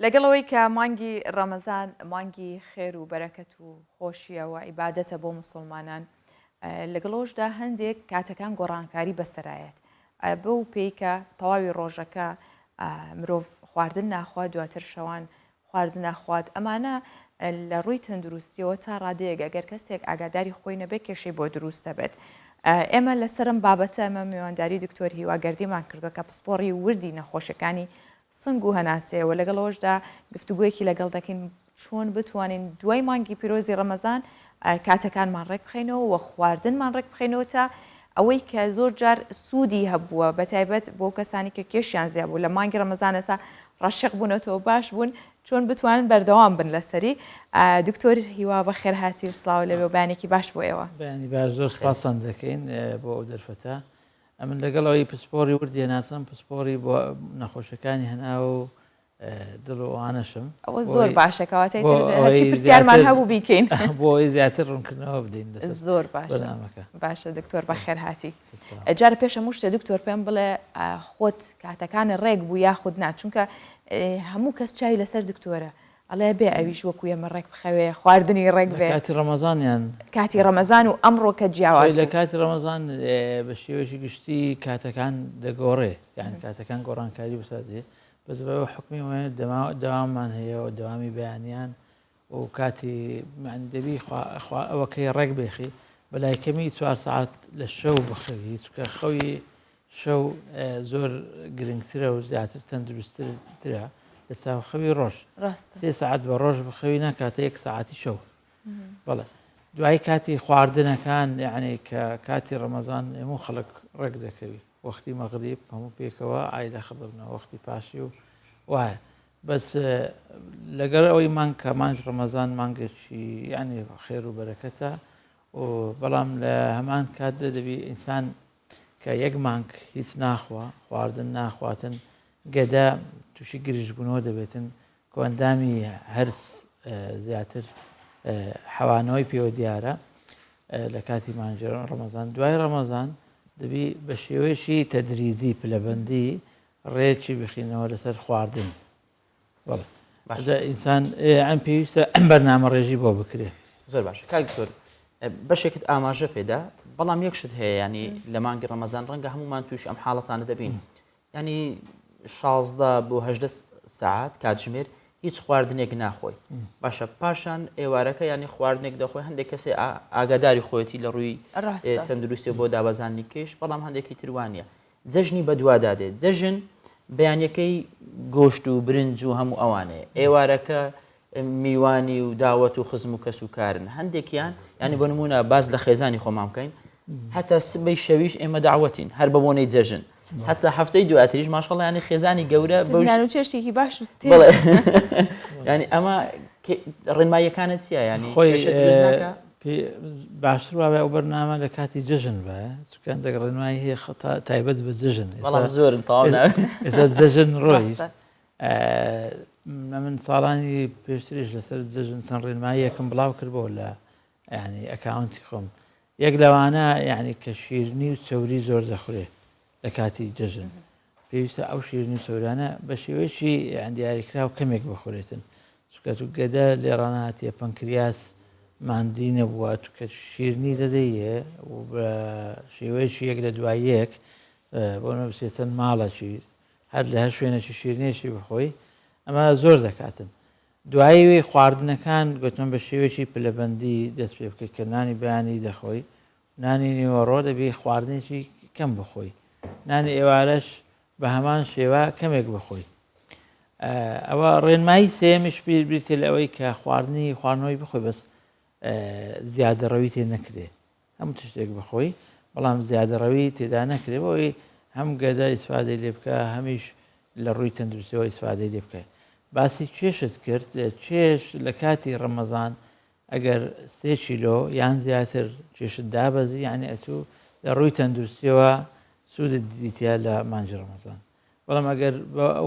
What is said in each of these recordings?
لەگەڵ ئەوەی کە مانگی ڕەمەزان مانگی خێر و بەرەکەت و خۆشیە و عیبادەتە بۆ موسڵمانان، لەگەڵ ئەوەشدا هەندێک کاتەکان گۆڕانکاری بەسەرایەت بەو پێی کە تەواوی ڕۆژەکە مرۆڤ خواردن ناخوات دواتر شەوان خواردن ناخوات ئەمانە لە ڕووی تەندروستیەوە تا ڕادەیەک ئەگەر کەسێک ئاگاداری خۆی نەبێت کێشەی بۆ دروست دەبێت. ئێمە لەسەرم بابەتە ئەمە میوانداری دکتۆر هیوا گەردیمان کردووە کە پسپۆڕی وردی نەخۆشیەکانی سنگ و هەناسەیە و لەگەڵ ئەوەشدا گفتوگۆیەکی لەگەڵ دەکەین چۆن بتوانین دوای مانگی پیرۆزی ڕەمەزان کاتەکانمان ڕێک بخەینەوە و خواردنمان ڕێک بخەینەوە تا ئەوەی کە زۆر جار سوودی هەبووە بە تایبەت بۆ کەسانی کە کێشیان زیاد بوو لە مانگی ڕەمەزان ئێستا ڕەشق بوونەتەوە باش بوون چۆن بتوانن بەردەوام بن لەسەری دکتۆر هیوا بە خێرهاتی و سڵاو لەوێ و بەیانێکی باش بۆ ئێوە. بەیانی باش زۆر سوپاستان دەکەین بۆ ئەو دەرفەتە. ئەمن لەگەڵ ئەوەی پسپۆڕی ورد دێناسم پسپۆڕی بۆ نەخۆشەکانی هەناو و دڵ و ئەوانەشم ئەوە زۆر باشە کەواتە هەرچی پرسیارمان هەبوو بیکەین بۆ ئەوەی زیاتر ڕوونکردنەوە بدەین لەسەر زۆر باشە بەرنامەکە باشە دکتۆر بەخێر هاتی جارە پێش هەموو شتێ دکتۆر پێم بڵێ خۆت کاتەکانی ڕێک بوو یاخود نا چونکە هەموو کەس چاوی لەسەر دکتۆرە ئەڵێ بێ ئەویش وەکو ئێمە ڕێک بخەوێ خواردنی ڕێک بێ. لە کاتی ڕەمەزان یان؟ کاتی ڕەمەزان و ئەمڕۆ کە جیاواز بوو. لە کاتی ڕەمەزان بە شێوەیەکی گشتی کاتەکان دەگۆڕێ یان کاتەکان گۆڕانکاری بەسەر دێ بەس بە حوکمی ئەوەیە دەواممان هەیە و دەوامی بەیانیان و کاتی یانی دەبی خوا ئەوەکەی ڕێک بێخی بەلای کەمی چوار سەعات لە شەو بخەوی چونکە خەوی شەو زۆر گرنگترە و زیاتر تەندروستترە لە چاو خەوی ڕۆژ. ڕاستە. سێ سەعات بە ڕۆژ بخەوی ناکاتە یەک سەعاتی شەو. بەڵێ. دوای کاتی خواردنەکان یعنی کە کاتی ڕەمەزان هەموو خەڵک ڕێک دەکەوی وەختی مەغریب هەموو پێکەوە ئایلە خڕ دەبنەوە وەختی پاشی و وایە بەس لەگەڵ ئەوەی مانگ کە مانگ ڕەمەزان مانگێکی یعنی خێر و بەرەکەتە و بەڵام لە هەمان کاتدا دەبی ئینسان کە یەک مانگ هیچ ناخوا، خواردن ناخواتن، گەدە تووشی گرژبوونەوە دەبێتن، کۆئەندامی هەرس زیاتر حەوانەوەی پێوە دیارە لە کاتی مانگی ڕەمەزان. دوای ڕەمەزان دەبی بە شێوەیەکی تەدریجی پلەبەندی ڕێکی بخینەوە لەسەر خواردن. بەڵێ باشە ئینسان ئەم پێویستە ئەم بەرنامە ڕێژی بۆ بکرێ. زۆر باشە کاک دکتۆر بەشێکت ئاماژە پێدا بەڵام یەک شت هەیە ینی لە مانگی ڕەمەزان ڕەنگە هەمومان تووش ئەم حاڵەتانە دەبین ینی 16 بۆ 18 سعات کاتژمێر هیچ خواردنێک ناخۆی باشە پاشان ئێوارەکە ینی خواردنێک دەخۆی هەندێک کەسێ ئاگاداری خۆیەتی لە ڕووی تەندروستی بۆ دابەزانانی کێش بەڵام هەندێکی تروانە جەژنی بەدوادا دێت جەژن بەیانەکەی گۆشت و برنج و هەموو ئەوانەیە ئێوارەکە میوانی و داوەت و خزم و کەس و کارن هەندێکیان ینی بۆ نمونە باز لە خێزانی خۆمان بکەین هەتا سبەی شەویش ئێمە داوەتین هەر بە بۆنەی جەژن هەتا هەفتەی دواتریش ماشەڵیانی خێزانی گەورە بە چێشتێکی باش ینی ئەمە ڕێنماییەکانت چییە ینی خۆی باشتر وابێ ئەو بەرنامە لە کاتی جەژن بایە چونکە هەندێک ڕێنمایی هەیە خەتا تایبەت بە جەژن بەڵام زۆرن تەواو نابێت. ئێستا جەژن ڕۆیشت من ساڵانی پێشتریش لەسەر جەژن چەند ڕێنماییەکم بڵاو کردبەوە لە یعنی ئەکاونتی خۆم یەک لەوانە یعنی کە شیرنی و چەوری زۆر دەخورێ لە کاتی جەژن پێویستە ئەو شیرینی و چەورانە بە شێوەیەکی دیاریکراو کەمێک بخورێتن چونکە تو گەدە لێ ڕاناتیە پەنکریاس ماندی نەبووە چونکە شیرنی دەدەیێ و بە شێوەیەکی یەک لە دوای یەک بۆ نەبسێ چەند ماڵەکی هەر لە هەر شوێنێکی شیرنێکی بخۆی ئەمە زۆر دەکاتن دوایی خواردنەکان گوتم بە شێوەیەکی پلەبەندی دەست پێ بکەیت کە نانی بەیانی دەخۆی نانی نیوەڕۆ دەبی خواردنێکی کەم بخۆی نانی ئێوارەش بە هەمان شێوە کەمێک بخۆی ئەوە ڕێنمایی سێمیش بیر بریتە لە ئەوەی کە خواردنی خواردنەوەی بخۆی بەس زیادەڕەوی تێ نەکرێ هەموو تشتێک بخۆی بەڵام زیادەڕەوی تێدا نەکرێ بۆی هەم گەدە ئیسفادەی لێ بکە هەمیش لە ڕووی تەندروستیەوە ئیسفادەی لێ بکە باسی کێشت کرد کێش لە کاتی ڕەمەزان ئەگەر سێ کیلۆ یان زیاتر کێشت دابەزی یانی ئەتوو لە ڕووی تەندروستیەوە سوودت دیتە لە مانگی ڕەمەزان بەڵام ئەگەر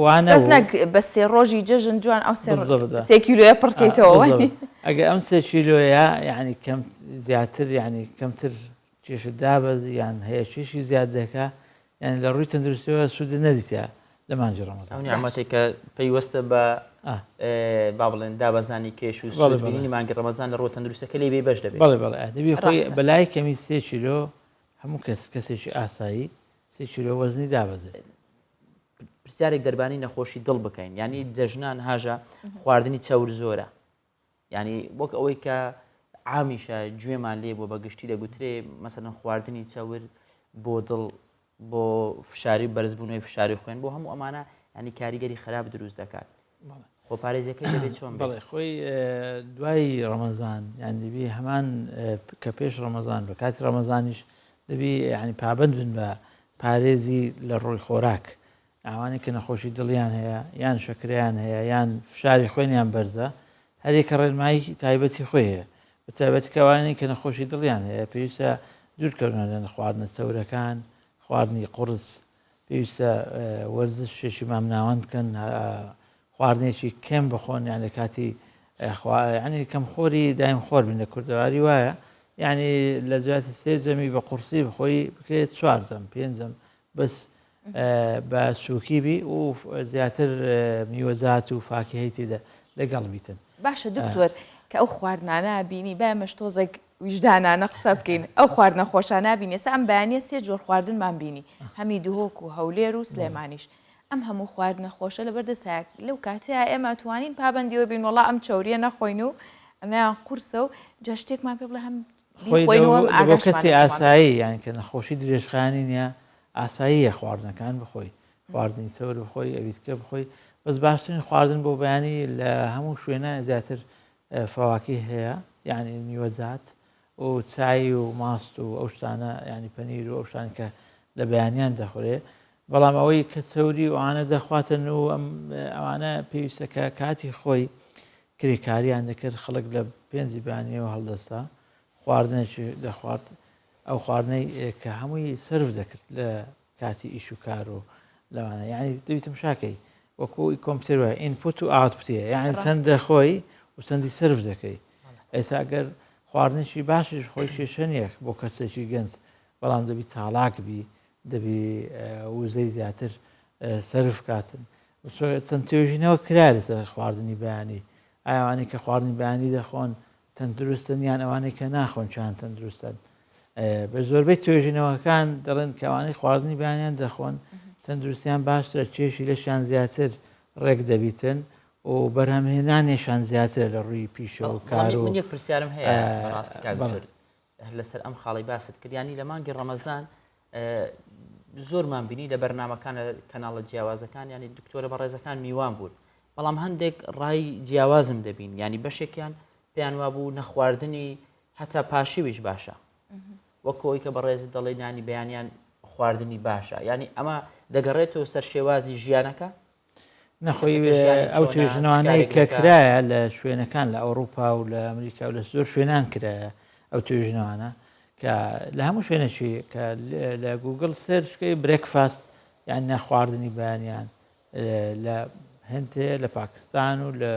وا بەس نەبوو نەک بە سێ ڕۆژی جەژن جوان ئەو سێ بالضبط سێ کیلۆیە پڕکەیتەوە بالضبط ئەگەر ئەم سێ کیلۆیە یعنی کەم زیاتر یعنی کەمتر کێشت دابەزی یان هەیە کێشی زیاد دەکا یعنی لە ڕووی تەندروستیەوە سوودت نەدیتە لە مانگی ئەو ڕەمەزان نیعمەتێک کە پەیوەستە بە. با بڵێن دابەزانی کێش و سوودبینینی مانگی ڕەمەزان لە ڕووە تەندروستەکە لێی بێ بەش دەبێت. بەڵێ بەڵێ دەبی خۆی بەلای کەمی سێ کیلۆ هەموو کەس کەسێکی ئاسایی سێ کیلۆ وەزنی دابەزێت. پرسیارێک دەربانی نەخۆشی دڵ بکەین یعنی جەژنان هاژە خواردنی چەور زۆرە یعنی وەک ئەوەی کە عامیشە گوێمان لێ بووە بە گشتی دەگوترێ مەسەلەن خواردنی چەور بۆ دڵ بۆ فشاری بەرزبوونەوەی فشاری خوێن بۆ هەموو ئەمانە ینی کاریگەری خراپ دروست دەکات خۆپارێزیەکەی دەبێت چۆن بڵێ خۆی دوای ڕەمەزان یان دەبی هەمان کە پێش ڕەمەزان بە کاتی ڕەمەزانیش دەبی ینی پابند بن بە پارێزی لە ڕووی خۆراک ئەوانەی کە نەخۆشی دڵیان هەیە یان شەکرەیان هەیە یان فشاری خوێنیان بەرزە هەریەکە ڕێنمایی تایبەتی خۆی هەیە بە تایبەتی کە ئەوانەی کە نەخۆشی دڵیان هەیە پێویستە دوورکەونەوە لە خواردنە چەورەکان خواردنی قوڕس پێویستە وەرزشێکی مامناوەند بکەن خواردنێکی کەم بخۆن یان لە کاتی ینی کەم خۆری دایم خۆر بن لە کوردەواری وایە یعنی لە جیاتی سێ جەمی بە قورسی بخۆی بکرێت چوار جەم پێنجەم بەس بە سووکی بی و زیاتر میوەجات و فاکهەی تێدا لەگەڵ بیتن. باشە دکتۆر کە ئەو خواردنانە بینی با ئێمەش تۆزێک ویژدانانە قسە بکەین ئەو خواردنە خۆشانە بینی ئێستا ئەم بەیانیە سێ جۆر خواردنمان بینی هەمی دهۆک و هەولێر و سلێمانیش ئەم هەموو خواردنە خۆشە لەبەر دەستایە لەو کاتەیە ئێمە توانین پابەندیەوە بین وەڵا ئەم چەوریە نەخۆین و ئەمەیان قورسە و جا شتێکمان پێ بڵێ هەم خۆی بۆ کەسی ئاسایی یان کە نەخۆشی درێژخایەنی نییە ئاساییە خواردنەکان بخۆی خواردنی چەور بخۆی ئەویتکە بخۆی بەس باشترین خواردن بۆ بەیانی لە هەموو شوێنە زیاتر فەواکی هەیە یعنی میوەجات و چای و ماست و ئەو شتانە ینی پەنیر و ئەو شتان کە لە بەیانیان دەخورێ بەڵام ئەوەی کە چەوری ئەوانە دەخواتن و ئەوانە پێویستە کە کاتی خۆی کرێکاریان دەکرد خەڵک لە پێنجی بەیانیەوە هەڵدەستا خواردنێکی دەخوارد ئەو خواردنەی کە هەمووی سرف دەکرد لە کاتی ئیش و کار و لەوانە یعنی دەبیتم شاکەی وەکو کۆمپیوتەر وایە input و output ە یعنی چەند دەخۆی و چەندی سرف دەکەی ئێستا ئەگەر خواردنێکی باشیش خۆی کێشە نییە بۆ کەسێکی گەنج بەڵام دەبی چالاک بی دەبی وزەی زیاتر سرف کاتن چەند توێژینەوە کرا لەسەر خواردنی بەیانی ئایا ئەوانەی کە خواردنی بەیانی دەخۆن تەندروستن یان ئەوانەی کە ناخۆن چیان تەندروستن بە زۆربەی توێژینەوەکان دەڵێن کە ئەوانەی خواردنی بەیانیان دەخۆن تەندروستیان باشترە کێشی لەشیان زیاتر ڕێک دەبیتن و بەرهەمهێنانیشان زیاترە لە ڕووی پیشە و کار و من یەک پرسیارم هەیە بەڕاستی کاک دکتۆر هەر لەسەر ئەم خاڵی باست کرد ینی لە مانگی ڕەمەزان زۆرمان بینی لە بەرنمەکان لە کەناڵە جیاوازەکان ینی دکتۆرە بەڕێزەکان میوان بوون بەڵام هەندێک ڕای جیاوازم دەبین ینی بەشێکیان پێیان وابوو نەخواردنی هەتا پاشیویش باشە وەکۆی کە بەڕێز دەڵێ نانی بەیانیان خواردنی باشە ینی ئەمە دەگەڕێتەوە سەر شێوازی ژیانەکە نەخۆی ئەو توێژینەوانەی کە کرایە لە شوێنەکان لە ئەوروپا و لە ئەمریکا و لە زۆر شوێنان کرایە ئەو توێژینەوانە کە لە هەموو شوێنێکی کە لە گوگل search کەی breakfast یان نەخواردنی بەیانیان لە هند هەیە لە پاکستان و لە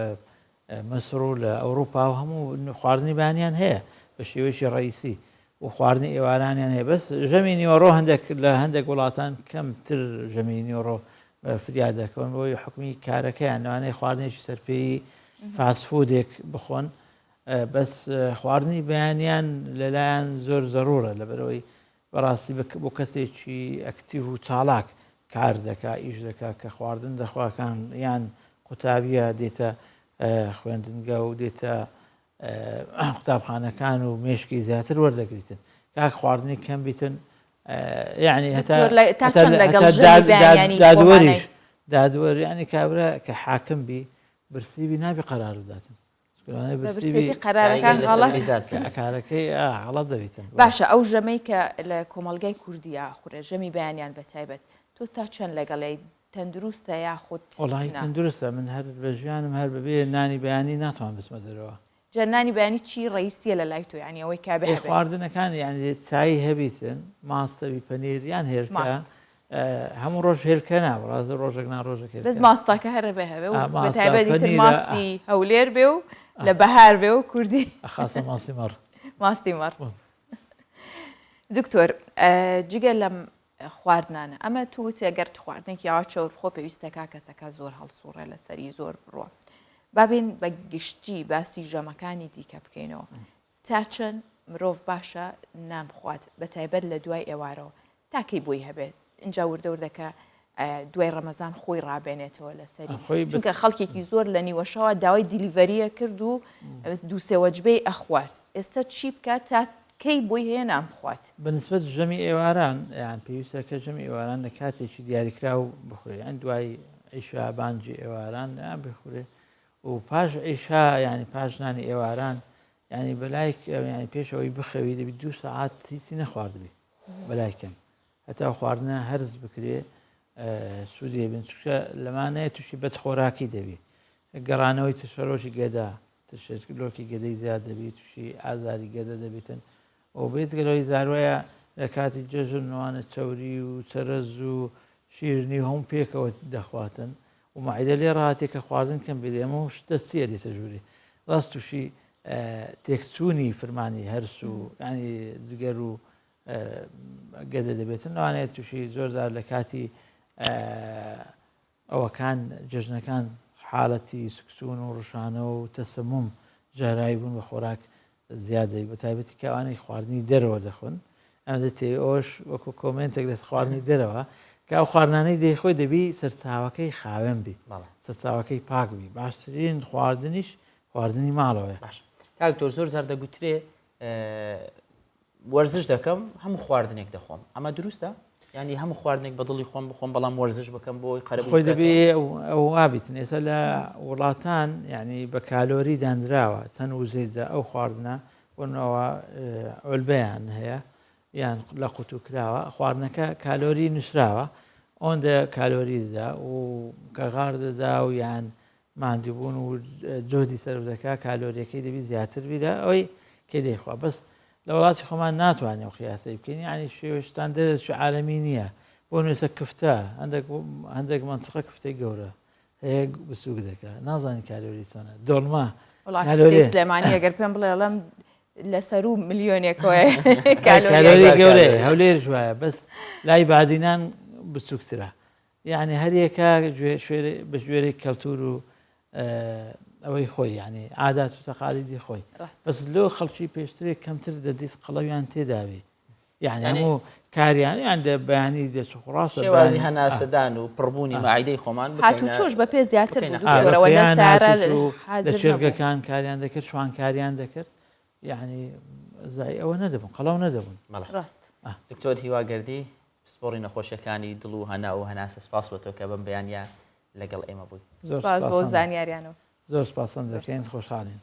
میسر و لە ئەوروپا و هەموو خواردنی بەیانیان هەیە بە شێوەیەکی ڕئیسی و خواردنی ئێوارانیان هەیە بەس ژەمی نیوەڕۆ هەندێک لە هەندێک وڵاتان کەمتر ژەمی نیوەڕۆ فریا دەکەون بۆی حکومی کارەکەیان لەوانەیە خواردنێکی سەرپێی fast food ێک بخۆن بەس خواردنی بەیانیان لەلایەن زۆر زەرورە لەبەرەوەی بەڕاستی بۆ کەسێکی active و چالاک کار دەکا ئیش دەکا کە خواردن دەخواکان یان قوتابیە دێتە خوێندنگە و دێتە قوتابخانەکان و مێشکی زیاتر وەردەگریتن کاک خواردنی کەم بیتن یعنی هەتا دادوەریش دادوەر ینی کابرا کە حاکم بی برسی بی نابی قەرار بداتن قەرارەکان کارەکەی غەڵەت دەبیتن باشە ئەو ژەمەی کە لە کۆمەڵگای کوردیا خورێ ژەمی بەیانیان بە تایبەت تۆ تا چەند لەگەڵی تەندروستە یاخود وەڵی تەندروستە من هەر بە ژیانم هەر بەبێ نانی بەیانی ناتوان بچمە دەرەوە. جا نانی بەیانی چی ڕئیسیە لە لای تۆ یانی ئەوەی کە بێ خواردنەکان یانی چای هەبیتن ماست هەبی پەنیر یان هێلکە هەموو ڕۆژ هێلکە نا بەڕاست ڕۆژێک نا ڕۆژێک هێلکە بەس ماستەکە هەر بێ هەبێ و بە تایبەتی تر ماستی هەولێر بێ و لە بەهار بێ و کوردی خاصە ماستی مەڕ ماستی مەڕ دکتۆر جگە لەم خواردنانە ئەمە تو وتی گەر خواردنێکی ئاوا چەور بخۆ پێویستەکا کەسەکە زۆر هەڵسوڕێ لەسەری زۆر بڕوە. با بێین بە گشتی باسی ژەمەکانی دیکە بکەینەوە. تا چەند مرۆڤ باشە نان بخوات بە تایبەت لە دوای ئێوارەوە تا کەی بۆی هەبێت ئینجا وردە وردە کە دوای ڕەمەزان خۆی ڕابێنێتەوە لەسەری خۆی چونکە خەڵکێکی زۆر لە نیوەشەوە داوای delivery یە کرد و دووسێ وەجبەی ئەخوارد ئێستا چی بکات تا کەی بۆی هەیە نان بخوات؟ بە نسبەت ژەمی ئێواران یان پێویستە کە ژەمی ئێواران لە کاتێکی دیاریکراو بخورێ یان دوای عیشا بانگی ئێواران یان بخورێ و پاش عیشا یانی پاش نانی ئێواران یانی بەلای یانی پێش ئەوەی بخەوی دەبی دوو سەعات هیچی نەخواردبی بەلای کەم هەتا خواردنە هەرز بکرێ سوودی بن چونکە لەمانەیە تووشی بەدخۆراکی دەبی گەڕانەوەی ترشەرۆکی گەدە ترشەلۆکی گەدەی زیاد دەبی تووشی ئازاری گەدە دەبیتن و بێجگە لەوەی زاروەیە لە کاتی جەژن وانە چەوری و چەرەز و شیرنی و هەموو پێکەوە دەخواتن و مەعیدە لێ ڕاهاتێ کە خواردن کەم بێت ئێمە و شتە چییە دێتە ژوورێ ڕاست تووشی تێکچوونی فرمانی هەرس و ینی جگەر و گەدە دەبێتن لەوانەیە تووشی زۆر جار لە کاتی ئەوەکان جەژنەکان حالەتی سکچوون و ڕشانە و تەسەموم ژەهراوی بوون بە خۆراک زیاد دەبی بە تایبەتی کە ئەوانەی خواردنی دەرەوە دەخۆن ئەم دەتێ ئەوش وەکو comment ێک لەس خواردنی دەرەوە کە ئەو خواردنانەی دەیخۆی دەبی سەرچاوەکەی خاوێن بی سەرچاوەکەی پاک بی باشترین خواردنیش خواردنی ماڵەوەیە باش کاک دکتۆر زۆر جار دەگوترێ وەرزش دەکەم هەموو خواردنێک دەخۆم ئەمە دروستە ینی هەموو خواردنێک بە دڵی خۆم بخۆم بەڵام وەرزش بکەم بۆی قەرەبوو خۆی دەبێ ئەو وابیتن ئێستا لە وڵاتان یعنی بە کالۆری دانراوە چەند وزەیدا ئەو خواردنە بۆنەوە عولبەیان هەیە یان لە قوتو کراوە خواردنەکە کالۆری نووسراوە ئەوەندە کالۆری دەدا و کە غار دەدا و یان ماندووبوون و جۆدی سەرف دەکا کالۆریەکەی دەبی زیاتر بی لە ئەوەی کە دەیخوا بەس لە وڵاتی خۆمان ناتوانێت ئەو قیاسەی بکەین یعنی شێوە ستاندەرێکی عالەمی نییە بۆ نوێسە کفتە هەندێک هەندێک منطقە کفتەی گەورە هەیە بسوک دەکا نازانی کالۆری چۆنە دۆڵما کالۆری سلێمانی ئەگەر پێم بڵێ ئەڵێم لەسەر و ملیۆنێکەوە کالۆری گەورەیە هەولێرش وایە بەس لای بادینان بچووکترە یەعنی هەریەکە بە گوێرەی کەلتور و ئەوەی خۆی یعنی عادات و تەقالیدی خۆی بەس لۆ خەڵکی پێشترێک کەمتر دەدیت قەڵەویان تێداوی یعنی هەموو کاریان یان دە بەیانی دەچ ڕاستە شێوازی هەناسەدان و پڕبوونی مەعیدەی خۆمان هاتوچۆش بە پێ زیاتر لە شێرگەکان کاریان دەکرد شوان کاریان دەکرد یعنی زای ئەوە نەدەبوون قەڵەو نەدەبوون ڕاست دکتۆر هیوا گەردی پسپۆڕی نەخۆشیەکانی دڵ و هەناو و هەناسە سپاس بۆ تۆ کە بەم بەیانیە لەگەڵ ئێمە بووی. زۆر سپاس بۆ زانیاریانەوە. زۆر سپاستان دەکەین خۆشحاڵین.